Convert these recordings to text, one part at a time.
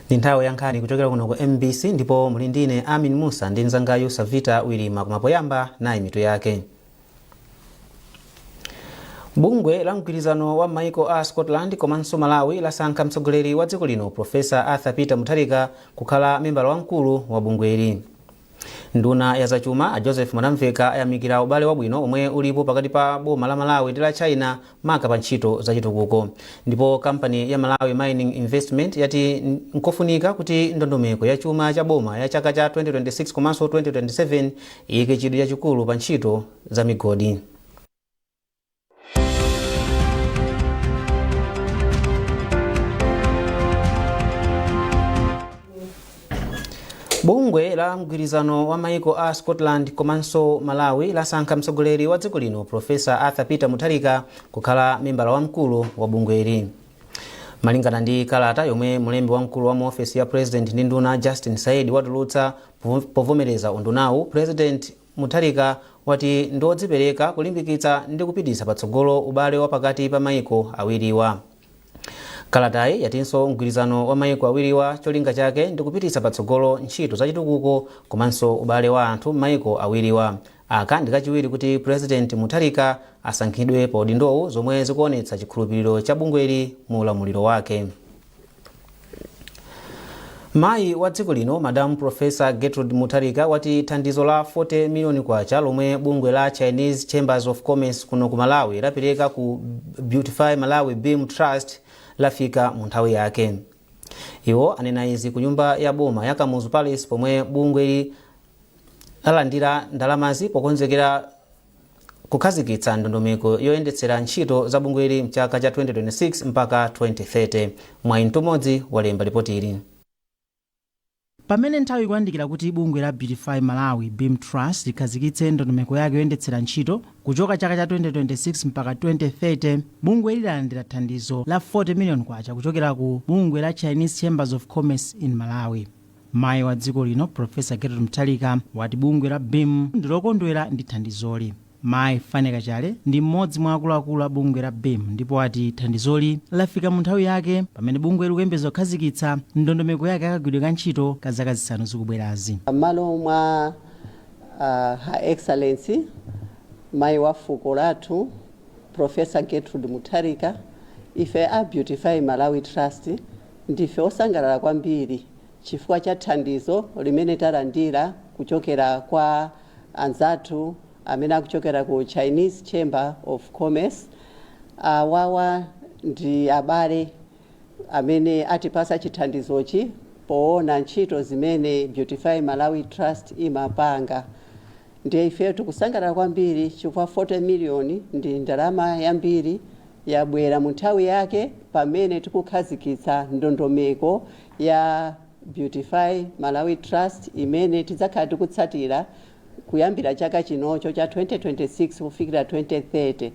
Ndi nthawi ya nkhani kuchokera kuno ku MBC, ndipo muli ndine Amin Musa ndi mnzangayu Savita Wilima. Koma poyamba, nayi mitu yake. Bungwe la mgwirizano wa maiko a Scotland komanso Malawi lasankha mtsogoleri wa dziko lino, Profesa Arthur Peter Mutharika, kukhala membala wamkulu wa bungweli. Nduna ya zachuma a Joseph Mwanamveka ayamikira ubale wabwino omwe ulipo pakati pa boma la Malawi ndi la China, maka pa ntchito zachitukuko. Ndipo kampani ya Malawi Mining Investment yati nkofunika kuti ndondomeko ya chuma cha boma ya chaka cha 2026 komanso 2027 iyike chidwi chachikulu pa ntchito za migodi. Bungwe la mgwirizano wa maiko a Scotland komanso Malawi lasankha mtsogoleri wa dziko lino, Profesa Arthur Peter Mutharika, kukhala membala wamkulu wa bungweli. Malingana ndi kalata yomwe mlembi wamkulu wa muofesi ya President ndi nduna Justin Said watulutsa povomereza undunawu, President Mutharika wati ndiodzipereka kulimbikitsa ndi kupititsa patsogolo ubale wa pakati pa maiko awiriwa. Kalatayi yatinso mgwirizano wa maiko awiriwa cholinga chake ndi kupititsa patsogolo ntchito zachitukuko komanso ubale wa anthu m'maiko awiriwa. Aka ndi kachiwiri kuti President Mutharika asankhidwe pa udindowu, zomwe zikuonetsa chikhulupiriro cha bungweli mu ulamuliro wake. Mayi wa dziko lino, Madam Professor Gertrude Mutharika, wati thandizo la 40 miliyoni kwacha lomwe bungwe la Chinese Chambers of Commerce kuno ku Malawi lapereka ku Beautify Malawi BEAM Trust lafika mu nthawi yake. Iwo anena izi ku nyumba ya boma ya Kamuzu Palace pomwe bungweli lalandira ndalamazi pokonzekera kukhazikitsa ndondomeko yoyendetsera ntchito za bungweli mchaka cha 2026 mpaka 2030. Mwayi Mtumodzi walemba ripoti ili. Pamene nthawi ikuyandikira kuti bungwe la Beautify Malawi BEAM Trust likhazikitse ndondomeko yake yoyendetsera ntchito kuchoka chaka cha 2026 mpaka 2030, bungwe lilalandira thandizo la 40 million kwacha kuchokera ku bungwe la Chinese Chambers of Commerce in Malawi. Mayi wa dziko lino, Profesa Gertrude Mutharika, wati bungwe la BEAM ndilokondwera ndi thandizoli. Mayi Fane Kachale ndi mmodzi mwa akuluakulu a bungwe la BEAM ndipo ati thandizoli lafika mu nthawi yake pamene bungwe likuyembekeza kukhazikitsa ndondomeko yake yakagwiridwe ka ntchito ka zaka 5 zikubwerazi. M'malo mwa Her Excellency mayi wa fuko lathu, Professor Gertrude Mutharika, ife a Beautify Malawi Trust ndife osangalala kwambiri chifukwa cha thandizo limene talandira kuchokera kwa anzathu amene akuchokera ku Chinese Chamber of Commerce. Awawa ndi abale amene atipasa chithandizochi poona ntchito zimene Beautify Malawi Trust imapanga. Ndiye ife tikusangalala kwambiri chifukwa 40 miliyoni ndi ndalama yambiri, yabwera mu nthawi yake pamene tikukhazikitsa ndondomeko ya Beautify Malawi Trust imene tidzakhala tikutsatira kuyambira chaka chinocho cha 2026 kufikira 2030.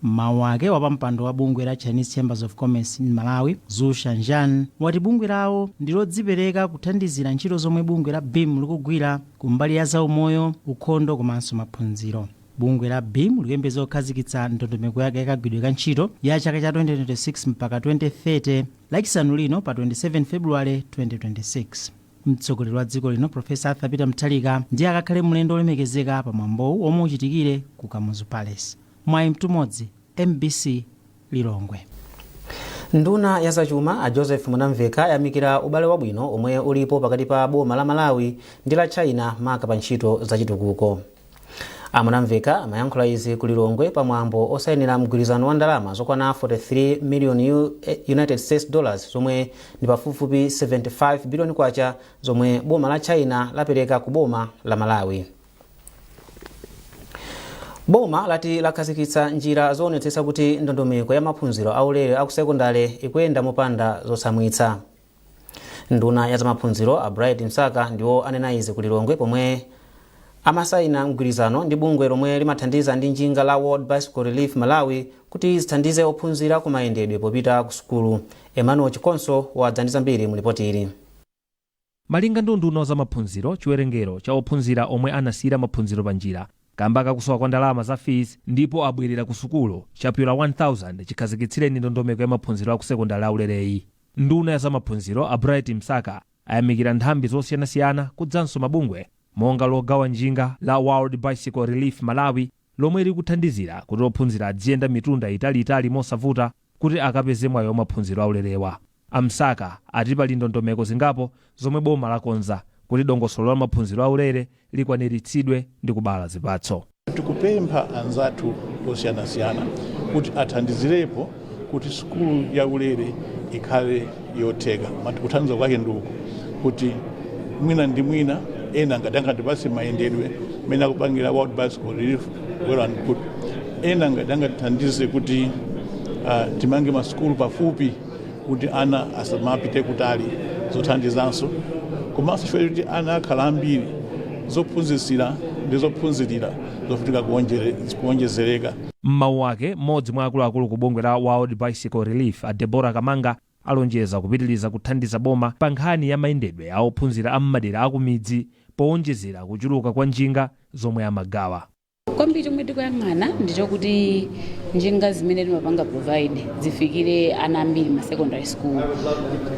Mawu ake, wapampando wa bungwe la Chinese Chambers of Commerce in Malawi, Zhu Shanjan, wati bungwe lawo ndi lodzipereka kuthandizira ntchito zomwe bungwe la BEAM likugwira kumbali ya zaumoyo, ukhondo komanso maphunziro. Bungwe la BEAM likuyembekeza kukhazikitsa ndondomeko yake yakagwiridwe ka ntchito ya chaka cha 2026 mpaka 2030 Lachisanu lino pa 27 February 2026. Mtsogoleri wa dziko lino, Profesa Arthur Peter Mutharika, ndiye akakhale mlendo olemekezeka pa mwambowu omwe uchitikire ku Kamuzu Palace. Mwayi Mtumodzi, MBC, Lilongwe. Nduna ya zachuma a Joseph Mwanamveka ayamikira ubale wabwino omwe ulipo pakati pa boma la Malawi ndi la China, maka pa ntchito zachitukuko. A Mwanamveka amayankhula izi ku Lilongwe pa mwambo osayinira mgwirizano wa ndalama zokwana 43 million United States dollars, zomwe ndi pafupifupi 75 billion kwacha, zomwe boma la China lapereka ku boma la Malawi. Boma lati lakhazikitsa njira zoonetsetsa kuti ndondomeko ya maphunziro aulere aku sekondale ikuyenda mopanda zotsamwitsa. Nduna ya zamaphunziro a Bright Msaka ndiwo anena izi ku Lilongwe pomwe amasayina mgwirizano ndi bungwe lomwe limathandiza ndi njinga la World Bicycle Relief Malawi kuti zithandize ophunzira kumayendedwe popita ku sukulu. Emmanuel Chikonso wadza ndi zambiri mu lipoti ili. Malinga ndi unduna wa zamaphunziro, chiwerengero cha ophunzira omwe anasiyira maphunziro pa njira kamba kakusowa kwa ndalama za fees ndipo abwerera ku sukulu chapyola 1000 chikhazikitsireni ndondomeko ya maphunziro aku sekondari aulereyi. Nduna ya zamaphunziro a Bright Msaka ayamikira nthambi zosiyanasiyana kudzanso mabungwe monga logawa njinga la World Bicycle Relief Malawi, lomwe likuthandizira kuti ophunzira adziyenda mitunda italiitali mosavuta kuti akapeze mwayi wa maphunziro aulerewa. Amsaka ati pali ndondomeko zingapo zomwe boma lakonza kuti dongosolo la maphunziro aulere likwaniritsidwe ndi kubala zipatso. Tikupempha anzathu osiyanasiyana kuti athandizirepo kuti sukulu yaulere ikhale yotheka. Kuthandiza kwake nduku kuti mwina ndi mwina ena ngati angatipase mayendedwe mene akupangira World Bicycle Relief, well and good. Ena ngati angatithandize kuti timange masukulu pafupi kuti ana asamapite kutali, zothandizanso. Komanso chifukwa kuti ana akhala ambiri, zophunzitsira ndi zophunzirira zofunika kuwonjezereka. Mmawu ake, mmodzi mwa akuluakulu ku bungwe la World Bicycle Relief, a Debora Kamanga, alonjeza kupitiriza kuthandiza boma pa nkhani ya mayendedwe a ophunzira am'madera akumidzi powonjezera kuchuluka kwa njinga zomwe amagawa. Kwambiri chomwe tikuyang'ana ndichokuti njinga zimene timapanga provide zifikire ana ambiri ma secondary school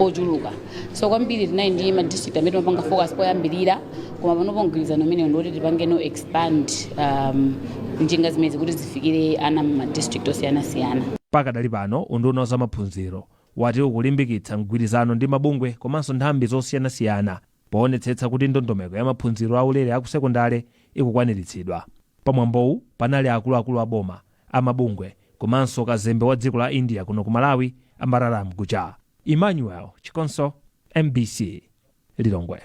ochuluka. So kwambiri tinali ndi ma district amene timapanga focus poyambirira, koma panopo mgwirizano umenewo ndikuti tipangeno expand njinga zimenezi kuti zifikire ana ma district osiyanasiyana. Pakadali pano, unduna wa zamaphunziro wati ukulimbikitsa mgwirizano ndi mabungwe komanso nthambi zosiyanasiyana poonetsetsa kuti ndondomeko ya maphunziro aulere akusekondale ikukwaniritsidwa. Pamwambowu panali akuluakulu a boma, amabungwe komanso kazembe wa dziko la India kuno ku Malawi, Amararam Guja. Emmanuel Chikonso, MBC, Lilongwe.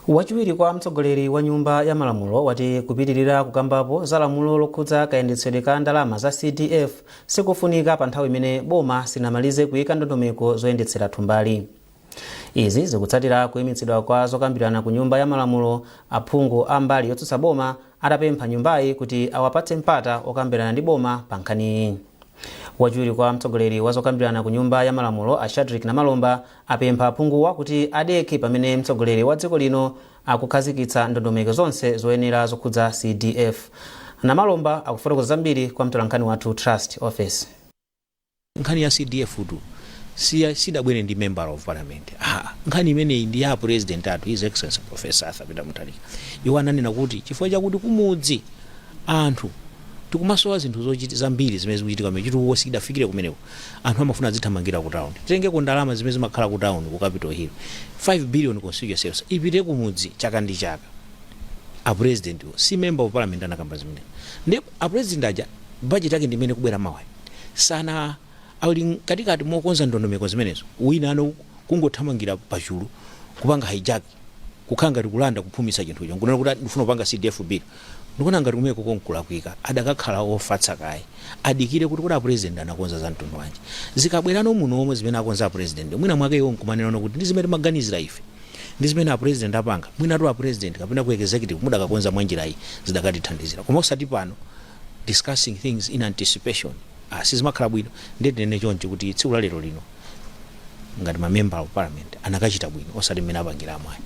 Wachiwiri kwa mtsogoleri wa Nyumba ya Malamulo wati kupitirira kukambapo za lamulo lokhudza kayendetsedwe ka ndalama za CDF sikufunika pa nthawi imene boma sinamalize kuyika ndondomeko zoyendetsera thumbali. Izi zikutsatira kuyimitsidwa kwa zokambirana ku Nyumba ya Malamulo, aphungu a mbali yotsutsa boma atapempha nyumbayi kuti awapatse mpata okambirana ndi boma pa nkhaniyi. Wachiwiri kwa mtsogoleri wa zokambirana ku Nyumba ya Malamulo, a Shadrick Namalomba, apempha aphunguwa kuti adekhe pamene mtsogoleri wa dziko lino akukhazikitsa ndondomeko zonse zoyenera zokhudza CDF. Namalomba akufotokoza zambiri kwa mtolankhani wathu Trust Office. Nkhani ya CDF tu sidabwere ndi member of parliament. Nkhani imeneyi ndi ya president athu, His Excellency Professor Arthur Peter Mutharika. Iwo ananena kuti chifukwa chakuti kumudzi anthu tikumasowa zinthu zochiti zambiri zimene zikuchitika kumene chitukuko sichidafikire kumeneko, anthu amafuna azithamangira ku town, titengeko ndalama zimene zimakhala ku town, ku Capitol Hill, 5 billion constituency ipite kumudzi chaka ndi chaka. A president, si member of parliament anakamba zimene, ndi a president aja. Budget yake ndimene kubwera mawayi sana ali katikati mokonza ndondomeko zimenezo. Wina ano kungothamangira pachulu kupanga hijack, kukhala ngati kulanda, kuphumisa chinthucho, nkunena kuti ndifuna kupanga CDF bill, ndikuona ngati kumeko konkulakwika. Adakakhala ofatsa kaye, adikire kuti a president anakonza za mtundu wanji. Zikabwerano muno omwe zimene akonza a president, mwina mwake iwo nkumanena kuti ndi zimene timaganizira ife ndi zimene a president apanga, mwinatu a president kapena ku executive mudakakonza mwanjira iyi, zidakatithandizira. Koma osati pano, discussing things in anticipation, sizimakhala bwino. Ndiye tinene chonchi kuti tsiku la lero lino, ngati ma member of parliament anakachita bwino, osati mmene apangira amwayi.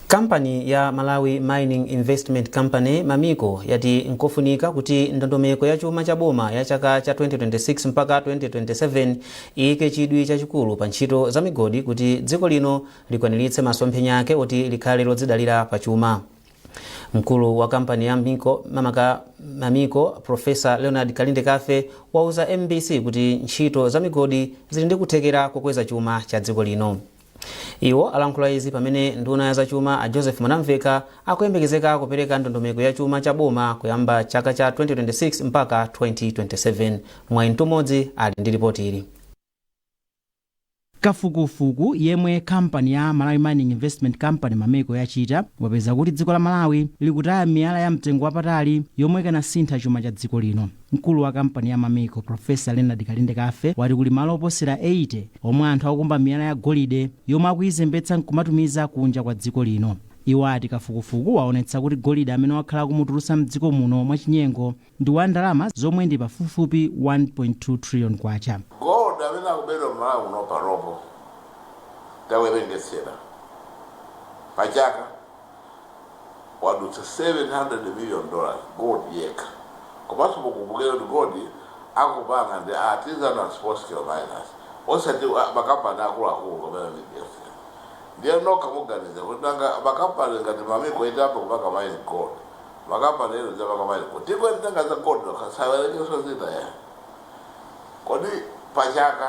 Kampani ya Malawi Mining Investment Company, Mamiko, yati nkofunika kuti ndondomeko ya chuma cha boma ya chaka cha 2026 mpaka 2027 iyike chidwi chachikulu pa ntchito za migodi kuti dziko lino likwaniritse masomphenya ake oti likhale lodzidalira pa chuma. Mkulu wa kampani ya Miko, mamaka Mamiko, Professor Leonard Kalindekafe, wauza MBC kuti ntchito za migodi zili ndi kuthekera kukweza chuma cha dziko lino. Iwo alankhula izi pamene nduna ya zachuma a Joseph Mwanamveka akuyembekezeka kupereka ndondomeko ya chuma cha boma kuyamba chaka cha 2026 mpaka 2027. Mwayi Mtumodzi ali ndi ripoti ili. Kafukufuku yemwe kampani ya Malawi Mining Investment Company, Mamiko, yachita wapeza kuti dziko la Malawi likutaya miyala ya mtengo wapatali yomwe ikanasintha chuma cha dziko lino. Mkulu wa kampani ya Mamiko, Professor Leonard Kalindekafe, wati kuli malo oposera 80 omwe anthu akukumba miyala ya golide yomwe akuyizembetsa nkumatumiza kunja kwa dziko lino. Iwo ati kafukufuku waonetsa kuti golide amene wakhala kumutulutsa mdziko muno mwachinyengo ndi wa ndalama zomwe ndi pafupifupi 1.2 trillion kwacha. Gold amene akubedwa Malawi muno panopo, tawerengetsera pachaka, wadutsa $700 million, gold yekha. Komanso mukumbukire kuti gold akupanga ndi artisanal and small scale miners. Osati makampani akuluakulu kapena medium. Ndiye nokha muganize kuti nanga makampani ngati Mammiko itambe kupanga mine gold, makampani eno zapanga mine gold, tikwetenga za gold sawerengeso zina ya kodi pachaka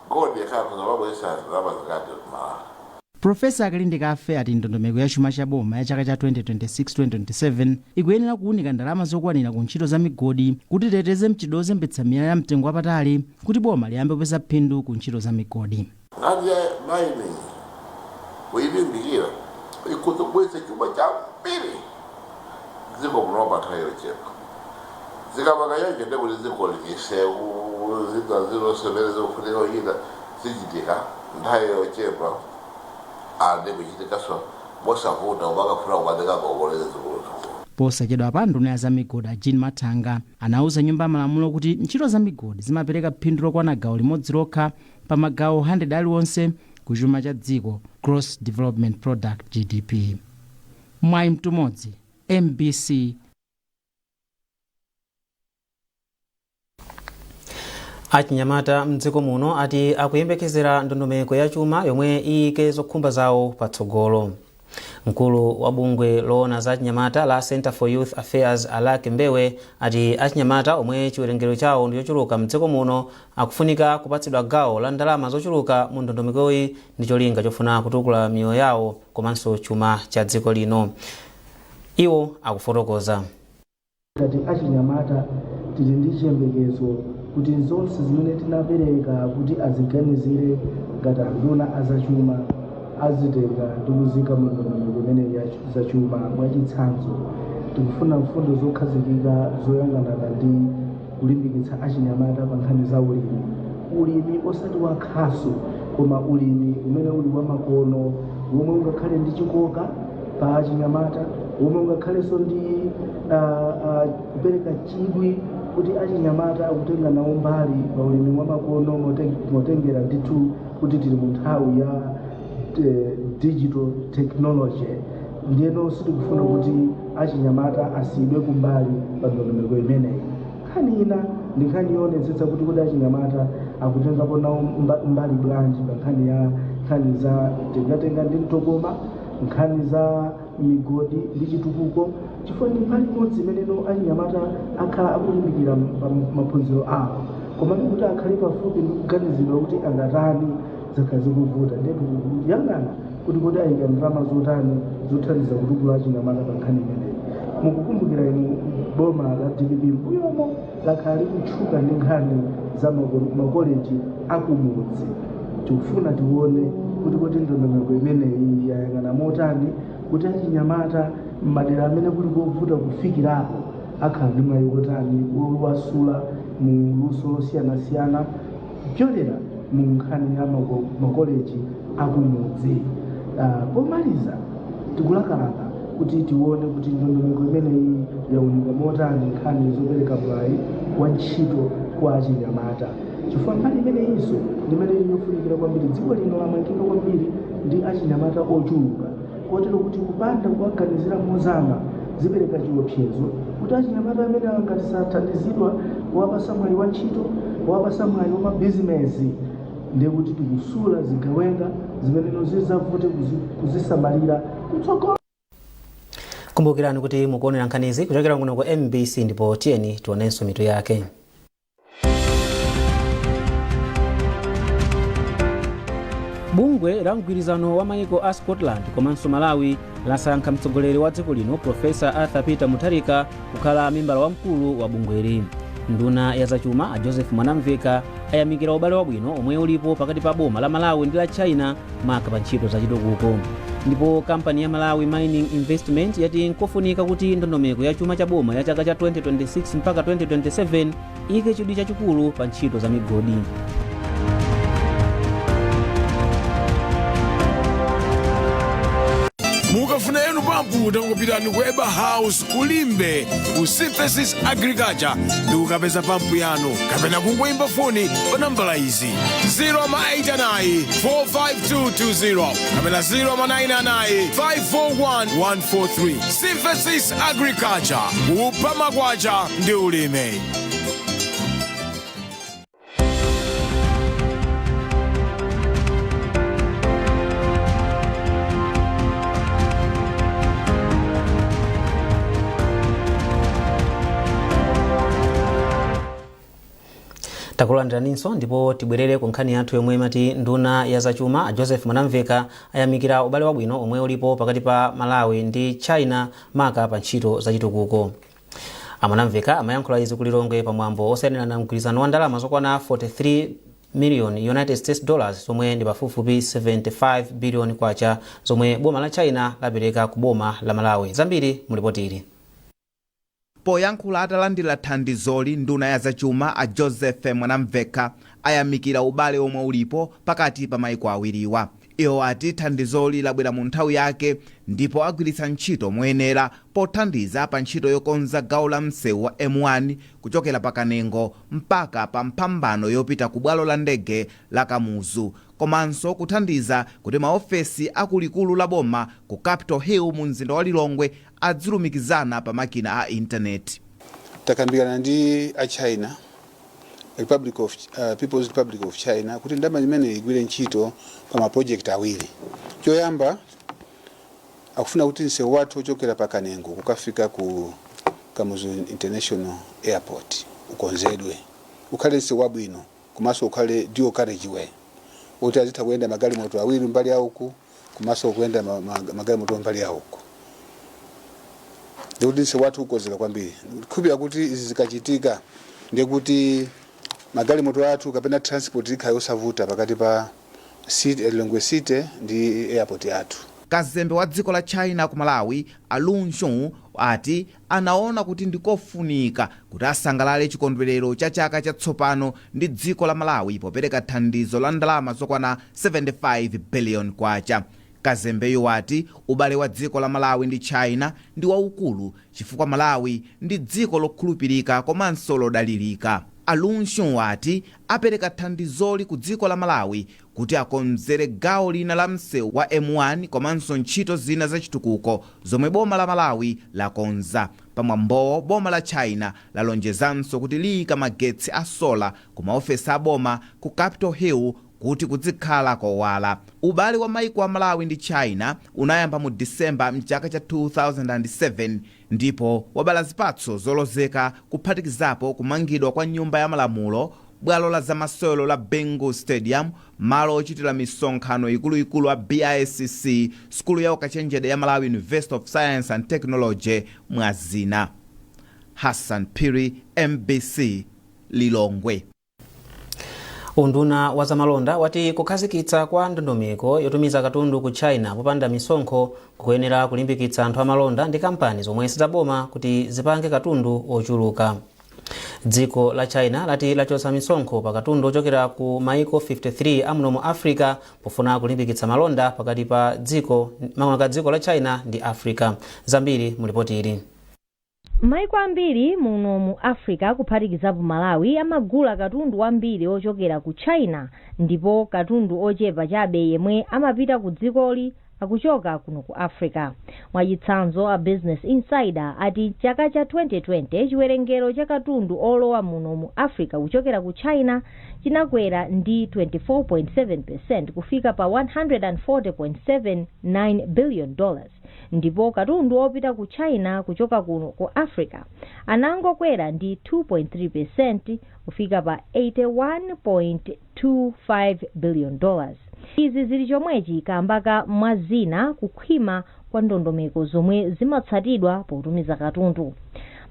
gold yakhala mabwesa ndalama zingati Malawi? Profesa Kalindekafe ati ndondomeko ya chuma cha boma ya chaka cha 2026-2027 ikuyenera kuwunika ndalama zokwanira ku ntchito za migodi kuti teteze mchitidwe ozembetsa miyala ya mtengo wapatali kuti boma liyambe kupeza phindu ku ntchito za migodi. Nkhani ya mining kuyilimbikira ikhoza kubweretsa chuma chambiri dziko muno pa nthawi yochepa. Zikapanga choncho, ndekuti dziko limisewu zina zilonse zimene zikufunika kuchita zichitika nthawi yochepa, ande kuchitikaso mosavuta umakafuna kukatenga ngongole zikuluzikulu. Posachedwa pa, nduna ya zamigodi a Jean Mathanga anauza nyumba ya malamulo kuti ntchito za migodi zimapereka phindu lokwana gawo limodzi lokha pa magawo 100 aliwonse ku chuma cha dziko, Gross Development Product, GDP. Mwayi Mtumodzi, MBC. Achinyamata mdziko muno ati akuyembekezera ndondomeko ya chuma yomwe iyike zokhumba zawo patsogolo. Mkulu wa bungwe loona za achinyamata la Center for Youth Affairs, Alake Mbewe, ati achinyamata omwe chiwerengero chawo ndi chochuluka mdziko muno akufunika kupatsidwa gawo la ndalama zochuluka mu ndondomekoyi ndi cholinga chofuna kutukula miyoyo yawo komanso chuma cha dziko lino. Iwo akufotokoza. Ngati achinyamata tili ndi chiyembekezo kuti zonse zimene tinapereka kuti aziganizire ngati anduna azachuma azitenga ndi kuzika mu ndondomeko imene ya zachuma. Mwachitsanzo, tikufuna mfundo zokhazikika zoyang'anana ndi kulimbikitsa achinyamata pa nkhani za ulimi, ulimi osati wakhasu koma ulimi umene uli wamakono, womwe ungakhale ndi chikoka pa achinyamata, womwe ungakhalenso ndi kupereka chidwi kuti achinyamata akutenga nawo mbali pa ulimi wamakono, motengera ndithu kuti tili mu nthawi ya digital technology. Ndiyeno sitikufuna kuti achinyamata asiyidwe kumbali pa ndondomeko imeneyi. Nkhani ina ndi nkhani yoonetsetsa kuti achinyamata akutengapo nawo mbali bwanji pa nkhani ya nkhani za tengatenga ndi mtokoma, nkhani za migodi ndi chitukuko, chifukwa ndi mbali imodzi imeneno achinyamata akhala akulimbikira pa maphunziro awo, koma kuti akhale pafupi ndi kuganizidwa kuti angatani zakhala zikuvuta. Ndiye tikuyang'ana kuti kodi ayika ndalama zotani zothandiza kutukula achinyamata pa nkhani imeneyi. Mukukumbukira inu, boma la DPP mbuyomo lakhala likutchuka ndi nkhani za makoleji akumudzi. Tikufuna tione kuti kodi ndondomeko imeneyi yayang'ana motani kuti achinyamata m'madera amene kuli kovuta kufikirapo akhala ndi mwayi wotani wowasula mu luso losiyanasiyana kupyolera mu nkhani ya makoleji akumudzi. Pomaliza, tikulakalaka kuti tione kuti ndondomeko imeneyi yaunika motani nkhani zopereka mwayi wa ntchito kwa achinyamata, chifukwa nkhani imeneyinso ndimene yofunikira kwambiri. Dziko lino lamangika kwambiri ndi achinyamata ochuluka, kotero kuti kupanda kuwaganizira mozama zipereka chiopsezo kuti achinyamata amene angati sathandizidwa, kuwapasa mwayi wa ntchito, kuwapasa mwayi wa mabizinesi, ndiye kuti tikusula zigawenga zimeneno zizavute kuzisamalira kutsogolo. Kumbukirani kuti mukuonera nkhanizi kuchokera kuno ku MBC, ndipo tiyeni tionenso mitu yake. Bungwe la mgwirizano wa maiko a Scotland komanso Malawi lasankha mtsogoleri wa dziko lino, Profesa Arthur Peter Mutharika, kukhala membala wamkulu wa bungweli. Nduna ya zachuma a Joseph Mwanamveka ayamikira ubale wabwino omwe ulipo pakati pa boma la Malawi ndi la China, maka pa ntchito zachitukuko. Ndipo kampani ya Malawi Mining Investment yati nkofunika kuti ndondomeko ya chuma cha boma ya chaka cha 2026 mpaka 2027 ike chidwi chachikulu pa ntchito za migodi. Mukafuna yanu pampu, tangopitani ku Eba House kulimbe ku Synthesis Agriculture ndi kukapeza pampu yanu, kapena kungoyimba foni pa nambala izi: 089 45220 kapena 099 541 143. Synthesis Agriculture, kupha makwacha ndi ulimi. Takulandiraninso ndipo tibwerere ku nkhani yathu yomwe imati nduna ya zachuma Joseph Mwanamveka ayamikira ubale wabwino omwe ulipo pakati pa Malawi ndi China, maka pa ntchito zachitukuko. Amwanamveka amayankhula izi ku Lilongwe pamwambo osayinirana mgwirizano wa ndalama zokwana 43 million United States dollars, zomwe ndi pafupifupi 75 billion kwacha, zomwe boma la China lapereka ku boma la Malawi. Zambiri mulipoti ili. Poyankhula atalandira thandizoli, nduna ya zachuma a Joseph Mwanamveka ayamikira ubale omwe ulipo pakati pa maiko awiriwa. Iwo ati thandizoli labwera mu nthawi yake ndipo agwiritsa ntchito moyenera pothandiza pa ntchito yokonza gawo la msewu wa M1 kuchokera pa Kanengo mpaka pa mphambano yopita ku bwalo la ndege la Kamuzu, komanso kuthandiza kuti maofesi akulikulu la boma ku Capitol Hill mu mzinda wa Lilongwe adzilumikizana pa makina a intaneti. Takambirana ndi a China, Republic of People's Republic of China, kuti ndalama imene igwire ntchito pa ma project awiri. Choyamba, akufuna kuti msewu wathu ochokera pa Kanengo kukafika ku Kamuzu International Airport ukonzedwe, ukhale msewu wabwino komanso ukhale dual carriageway, kuti azitha kuyenda magalimoto awiri mbali yauku komanso kuyenda magalimoto mbali yauku, ndikuti msewu wathu ukonzeka kwambiri. Khupira kuti izi zikachitika, ndikuti magalimoto athu kapena transport ikhala yosavuta pakati pa city, Lilongwe City ndi airport yathu. Kazembe wa dziko la China ku Malawi a Lu Xun ati anaona kuti ndikofunika kuti asangalale chikondwerero cha chaka chatsopano ndi dziko la Malawi popereka thandizo la ndalama zokwana 75 billion kwacha. Kazembeyo wati ubale wa dziko la Malawi ndi China ndi waukulu chifukwa Malawi ndi dziko lokhulupirika komanso lodalirika. A Lu Xun ati apereka thandizoli ku dziko la Malawi kuti akonzere gawo lina la msewu wa M1 komanso ntchito zina zachitukuko zomwe boma la Malawi lakonza. Pamwambowo, boma la China lalonjezanso kuti liyika magetsi a solar ku maofesi a boma ku Capitol Hill kuti kuzikhala kowala. Ubale wa maiko a Malawi ndi China unayamba mu Disemba mchaka cha 2007 ndipo wabala zipatso zolozeka, kuphatikizapo kumangidwa kwa Nyumba ya Malamulo, bwalo la zamasewero la Bingu Stadium, malo ochitira misonkhano ikuluikulu a BICC, sukulu ya ukachenjede ya Malawi University of Science and Technology, mwazina. Hassan Phiri, MBC, Lilongwe. Unduna wa zamalonda wati kukhazikitsa kwa ndondomeko yotumiza katundu ku China popanda misonkho kukuyenera kulimbikitsa anthu amalonda ndi kampani zomwe sizaboma kuti zipange katundu ochuluka. Dziko la China lati lachotsa misonkho pa katundu ochokera ku maiko 53 amuno mu Africa pofuna kulimbikitsa malonda pakati pa dziko, makamaka dziko la China ndi Africa. Zambiri mulipoti ili. Maiko ambiri muno mu Africa, kuphatikizapo Malawi, amagula katundu wambiri ochokera ku China, ndipo katundu ochepa chabe yemwe amapita ku dzikoli akuchoka kuno ku Africa. Mwachitsanzo, a Business Insider ati chaka cha 2020 chiwerengero cha katundu olowa muno mu Africa kuchokera ku China chinakwera ndi 24.7% kufika pa 140.79 billion dollars, ndipo katundu opita ku China kuchoka kuno ku Africa anangokwera ndi 2.3% kufika pa 81.25 billion dollars. Izi zili chomwechi kamba ka, mwazina, kukhwima kwa ndondomeko zomwe zimatsatidwa potumiza katundu.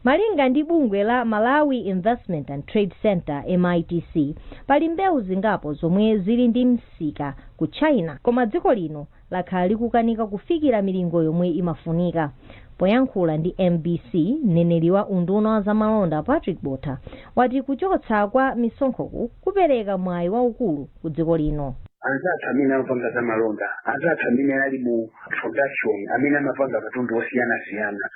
Malinga ndi bungwe la Malawi Investment and Trade Center, MITC, pali mbewu zingapo zomwe zili ndi msika ku China, koma dziko lino lakhala likukanika kufikira milingo yomwe imafunika. Poyankhula ndi MBC, mneneri wa unduna wa zamalonda Patrick Botha wati kuchotsa kwa misonkhoku kupereka mwayi waukulu ku dziko lino. Anzathu amene amapanga zamalonda, anzathu amene ali mu production, amene amapanga katundu osiyanasiyana,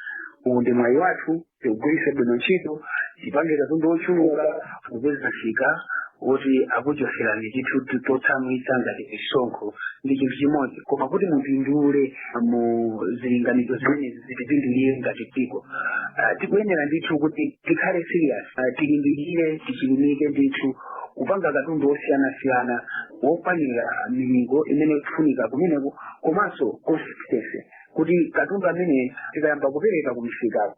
uwu ndi mwayi wathu. Tikugwiritse bwino ntchito, tipange katundu ochuluka, kupeza msika woti akuchoserani chinthu totsamwitsa ngati misonkho ndi chinthu chimodzi, koma kuti mupindule mu zilinganizo zimenezi, zitipindulire ngati dziko, tikuyenera ndithu kuti tikhale serious, tilimbikire, tichilimike ndithu kupanga katundu osiyanasiyana wokwanira milingo imene ikufunika kumeneko, komanso consistency, kuti katundu amene tikayamba kupereka kumisikako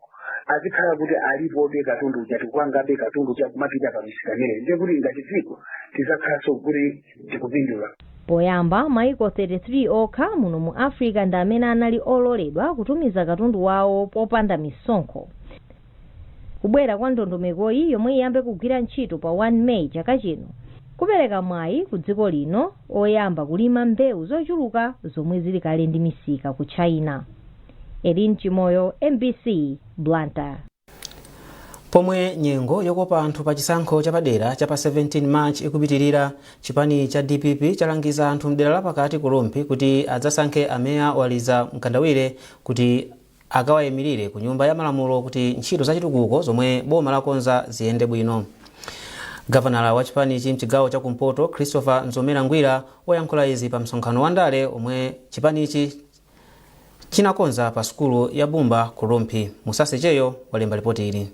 Azikhala kuti alipobe katundu uja, tikupangabe katundu uja kumapita pa misika imeneyi, ndiye kuti ngati dziko tizakhalanso kuti tikupindula. Poyamba, maiko 33 okha muno mu Africa ndi amene anali ololedwa kutumiza katundu wawo popanda misonkho. Kubwera kwa ndondomekoyi, yomwe iyambe kugwira ntchito pa 1 Meyi chaka chino, kupereka mwayi ku dziko lino oyamba kulima mbewu zochuluka zomwe zili kale ndi misika ku China. Elin Chimoyo, MBC, Blantyre. Pomwe nyengo yokopa anthu pa chisankho chapadera cha pa 17 March ikupitirira, chipani cha DPP chalangiza anthu mdera lapakati ku Rumphi kuti adzasankhe ameya Waliza Mkandawire kuti akawayimirire ku Nyumba ya Malamulo kuti ntchito zachitukuko zomwe boma lakonza ziyende bwino. Gavanala wa chipanichi mchigawo chakumpoto, Christopher Mzomera Ngwira, wayankhula izi pa msonkhano wa ndale omwe chipanichi chinakonza pa sukulu ya Bumba ku Rumphi. Musasecheyo walemba ripoti ili.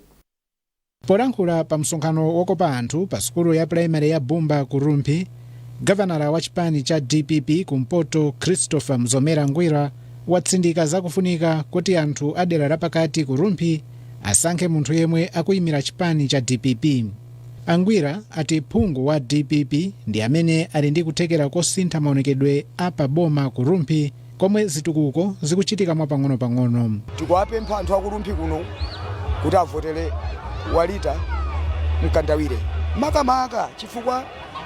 Polankhula pa msonkhano wokopa anthu pa sukulu ya primary ya Bumba ku Rumphi, gavanala wa chipani cha DPP kumpoto, Christopher Mzomera Ngwira, watsindika zakufunika kuti anthu a dera lapakati ku Rumphi asankhe munthu yemwe akuyimira chipani cha DPP. Angwira ati phungu wa DPP ndi amene ali ndi kuthekera kosintha maonekedwe a paboma ku Rumphi, komwe zitukuko zikuchitika mwapang'ono-pang'ono. Tikuwapempha anthu aku Rumphi kuno kuti avotere Walita Mkandawire, makamaka chifukwa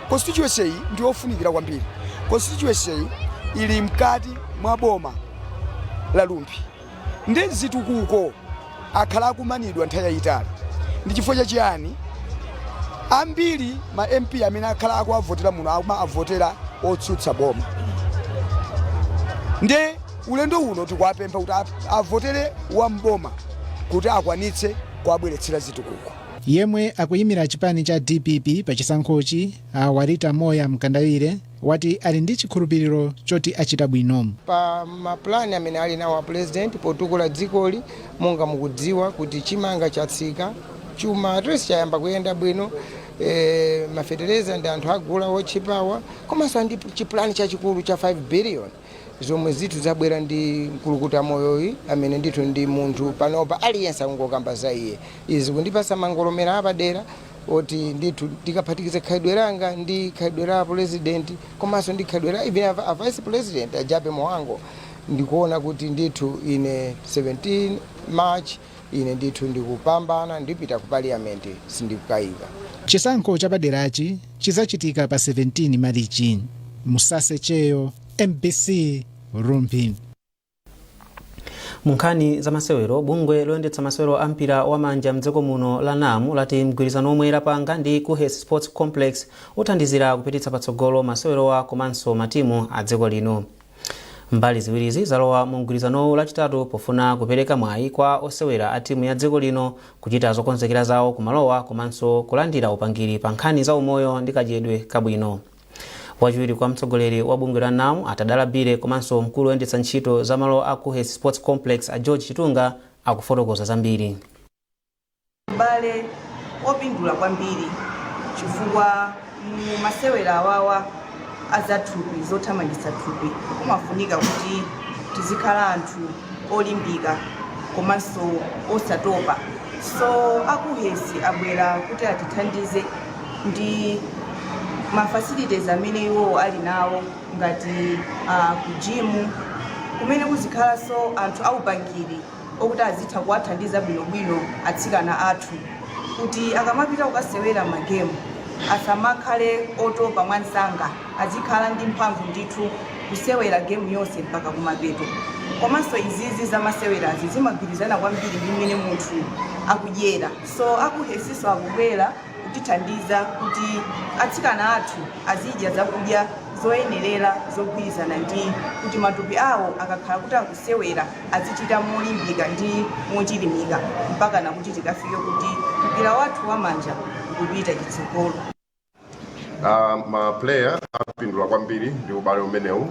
constituency iyi ndi yofunikira kwambiri. Constituency iyi ili mkati mwa boma la Rumphi ndi zitukuko akhala akumanidwa nthawi yayitali. Ndi chifukwa chachiyani ambiri ma MP amene akhala akuavotera muno amaavotera otsutsa boma? Nde ulendo uno tikuwapempha kuti avotere wamboma kuti akwanitse kuwabweretsera zitukuko. Yemwe akuyimira chipani cha DPP pa chisankhochi, a Walita Moya Mkandawire, wati ali ndi chikhulupiriro choti achita bwino. Pa mapulani amene ali nawo a President potukula dzikoli, monga mukudziwa kuti chimanga chatsika, chuma at least chayamba kuyenda bwino, mafetereza ndi anthu agula otchipawa, komanso ndi chipulani chachikulu cha 5 billion zomwe zithu zabwera ndi Mkulukuta Moyoyi, amene ndithu ndi munthu panopa aliyense akungokamba za iye. Izi kundipasa mangolomera apadera oti ndithu ndikaphatikiza khalidwe langa ndi khalidwe la President, komanso ndi khalidwe la even a Vice President a Jappie Mhango, ndikuona kuti ndithu ine 17 March ine ndithu ndikupambana, ndipita ku Parliament, sindikukayika. Chisankho chapaderachi chizachitika pa 17 Marichi. Musasecheyo, MBC, Rumphi. Mu nkhani za masewero, bungwe loyendetsa masewero a mpira wamanja mdziko muno la NAM lati mgwirizano omwe lapanga ndi Kuhes Sports Complex uthandizira kupititsa patsogolo masewerowa komanso matimu a dziko lino. Mbali ziwirizi zalowa mu mgwirizanowu Lachitatu pofuna kupereka mwayi kwa osewera a timu ya dziko lino kuchita zokonzekera zawo kumalowa komanso kulandira upangiri pa nkhani za umoyo ndi kadyedwe kabwino. Wachiwiri kwa mtsogoleri wa bungwe la NAM, Atadala Bire, komanso mkulu woyendetsa ntchito za malo a Kuhes Sports Complex, a George Chitunga, akufotokoza zambiri. Ubale opindula kwambiri chifukwa mu masewera awawa azathupi, zothamangitsa thupi, kumafunika kuti tizikhala anthu olimbika komanso osatopa. So a Kuhes abwera kuti atithandize ndi ma facilities amene iwowo ali nawo, ngati ku gym kumene kuzikhalanso anthu aupangiri okuti azitha kuwathandiza bwinobwino atsikana athu kuti akamapita kukasewera magemu asamakhale otopa mwansanga, azikhala ndi mphamvu ndithu kusewera gemu yonse mpaka kumapeto. Komanso izizi zamasewerazi zimagwirizana kwambiri ndi mmene munthu akudyera. So a Kuhesiso akubwera kutithandiza kuti atsikana athu azidya zakudya zoyenerera zogwirizana ndi kuti matupi awo akakhala kuti akusewera azichita molimbika ndi mochilimika mpaka nakuti tikafike kuti mpira wathu wamanja ukupita chitsogolo. Ma player apindula kwambiri ndi ubale umenewu.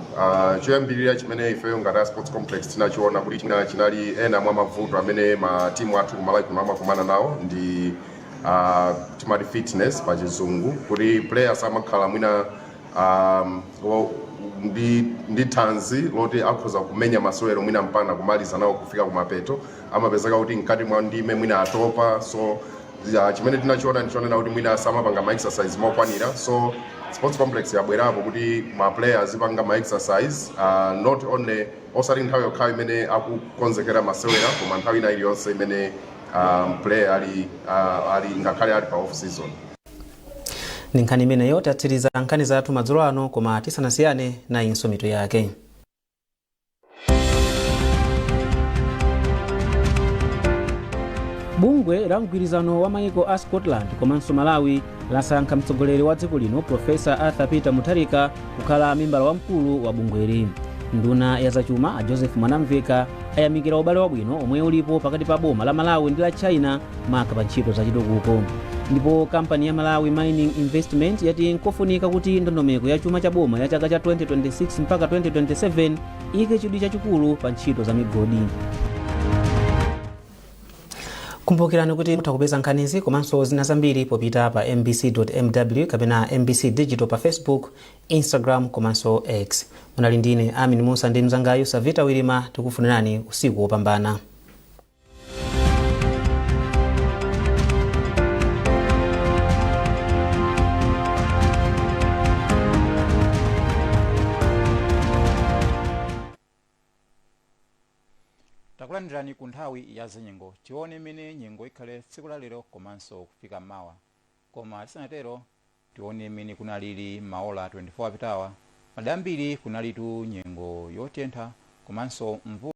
Choyambirira chimene ifeyo ngati a Sports Complex tinachiona kuti china chinali ena mwa mavuto amene ma timu athu kumalawi kuno amakumana nawo ndi timati fitness pa Chizungu, kuti players amakhala mwina ndi thanzi loti akhoza kumenya masewero mwina mpaka kumaliza nawo kufika kumapeto. Amapezeka kuti mkati mwa ndime mwina atopa. So chimene tinachiona ndichonena kuti mwina samapanga ma exercise mokwanira. So sports complex yabwerapo kuti ma players azipanga ma exercise, not only, osati nthawi yokhayo imene akukonzekera masewera, koma nthawi ina iliyonse imene player ali ngakhale ali pa off season. Ndi nkhani imeneyo tatsiriza nkhani zathu madzulo ano, koma tisanasiyane, nayinso mitu yake. Bungwe la mgwirizano wa maiko a Scotland komanso Malawi lasankha mtsogoleri wa dziko lino, Profesa Arthur Peter Mutharika, kukhala membala wamkulu wa bungweli. Nduna ya zachuma a Joseph Mwanamveka ayamikira ubale wabwino omwe ulipo pakati pa boma la Malawi ndi la China, maka pa ntchito zachitukuko. Ndipo kampani ya Malawi Mining Investment yati nkofunika kuti ndondomeko ya chuma cha boma ya chaka cha 2026 mpaka 2027 ike chidwi chachikulu pa ntchito za migodi. Kumbukirani kuti mutha kupeza nkhanizi komanso zina zambiri popita pa mbc.mw kapena MBC Digital pa Facebook, Instagram komanso X. Munali ndine Amin Musa ndi mzangayu Savita Wirima. Tikufunirani usiku wopambana. Takulandirani ku nthawi ya zanyengo. Tione imene nyengo ikhale tsiku la lero komanso kufika mawa. Koma tisanatero, tione imene kunalili maola 24 apitawa. Madera ambiri kunalitu nyengo yotentha komanso mvula.